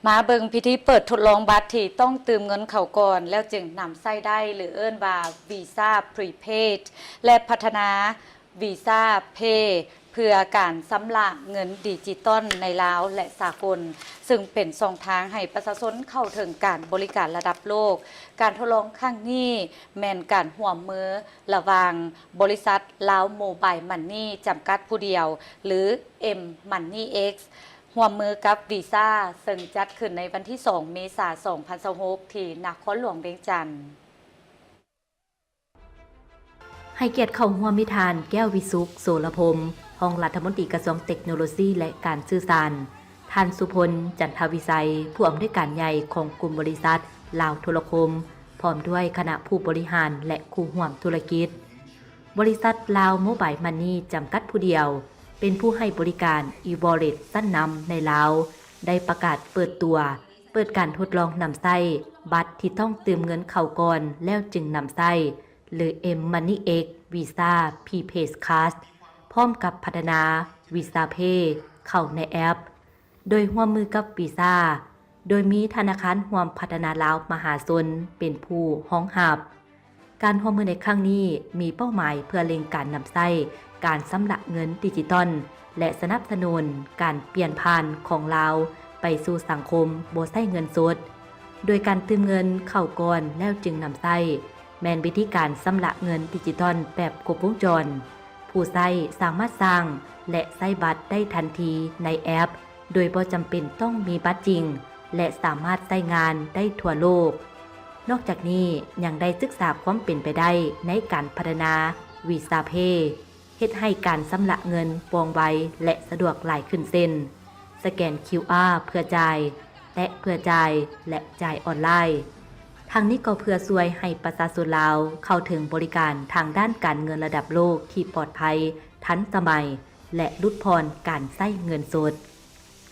ມາເບິ່ງພິທີເປີດທົດລອງບັດທີ່ຕ້ອງຕື່ມເງິນເຂົ້າກ່ອນ ແລ້ວຈຶ່ງນຳໃຊ້ໄດ້ ຫຼື ເອີ້ນວ່າ Visa Prepaid ແລະ ພັດທະນາ Visa Pay ເພື່ອການຊຳລະເງິນດິຈິຕອນໃນລາວ ແລະ ສາກົນ, ຊຶ່ງເປັນຊ່ອງທາງໃຫ້ປະຊາຊົນເຂົ້າເຖິງການບໍລິການລະດັບໂລກ. ການທົດລອງຄັ້ງນີ້ແມ່ນການຮ່ວມມືລະຫວ່າງບໍລິສັດລາວໂມບາຍມັນນີຈຳກັດຜູ້ດຽວ ຫຼື M Money X ຮ່ວມມືກັບ Visa ເຊິ່ງຈັດຂຶ້ນໃນວັນທີສອງ ເມສາ ສອງພັນຊາວຫົກ ທີ່ນະຄອນຫຼວງວຽງຈັນ. ໃຫ້ກຽດເຂົ້າຮ່ວມມີທ່ານ ແກ້ວວິສຸກ ໂສລະພົມ ຮອງລັດຖະມົນຕີກະຊວງເຕັກໂນໂລຊີ ແລະ ການສື່ສານ, ທ່ານ ສຸພົນ ຈັນທະວິໄຊ ຜູ້ອຳນວຍການໃຫຍ່ຂອງກຸ່ມບໍລິສັດລາວໂທລະຄົມ ພ້ອມດ້ວຍຄະນະຜູ້ບໍລິຫານ ແລະ ຄູ່ຮ່ວມທຸລະກິດ. ບໍລິສັດລາວໂມບາຍມັນນີຈຳກັດຜູ້ດຽວ ເປັນຜູ້ໃຫ້ບໍລິການ e-wallet ຊັ້ນນຳໃນລາວ ໄດ້ປະກາດເປີດຕົວ ເປີດການທົດລອງນຳໃຊ້ບັດທີ່ຕ້ອງຕື່ມເງິນເຂົ້າກ່ອນ ແລ້ວຈຶ່ງນຳໃຊ້ ຫຼື M Money X Visa Prepaid Card ພ້ອມກັບພັດທະນາ Visa Pay ເຂົ້າໃນແອັບ ໂດຍຮ່ວມມືກັບ Visa ໂດຍມີທະນາຄານຮ່ວມພັດທະນາລາວມະຫາຊົນເປັນຜູ້ຮອງຮັບ. ການຮ່ວມມືໃນຄັ້ງນີ້ມີເປົ້າໝາຍເພື່ອເລັ່ງການນຳໃຊ້ການຊຳລະເງິນດິຈິຕອນ ແລະ ສະໜັບສະໜູນການປ່ຽນຜ່ານຂອງລາວໄປສູ່ສັງຄົມບໍ່ໃຊ້ເງິນສົດ, ໂດຍການຕື່ມເງິນເຂົ້າກ່ອນແລ້ວຈຶ່ງນຳໃຊ້ ແມ່ນວິທີການຊຳລະເງິນດິຈິຕອນແບບຄົບວົງຈອນ. ຜູ້ໃຊ້ສາມາດສ້າງ ແລະ ໃຊ້ບັດໄດ້ທັນທີໃນແອັບ ໂດຍບໍ່ຈຳເປັນຕ້ອງມີບັດຈິງ ແລະ ສາມາດໃຊ້ງານໄດ້ທົ່ວໂລກ. ນອກຈາກນີ້ຍັງໄດ້ສຶກສາຄວາມເປັນໄປໄດ້ໃນການພັດທະນາ Visa Pay ເຮັດໃຫ້ການຊຳລະເງິນວ່ອງໄວ ແລະ ສະດວກຫຼາຍຂຶ້ນ ເຊັ່ນ ສະແກນ QR ເພື່ອຈ່າຍ, ແຕະເພື່ອຈ່າຍ ແລະ ຈ່າຍອອນລາຍ. ທັງນີ້ກໍເພື່ອຊ່ວຍໃຫ້ປະຊາຊົນລາວເຂົ້າເຖິງບໍລິການທາງດ້ານການເງິນລະດັບໂລກທີ່ປອດໄພ, ທັນສະໄໝ ແລະ ຫຼຸດຜ່ອນການໃຊ້ເງິນສົດ.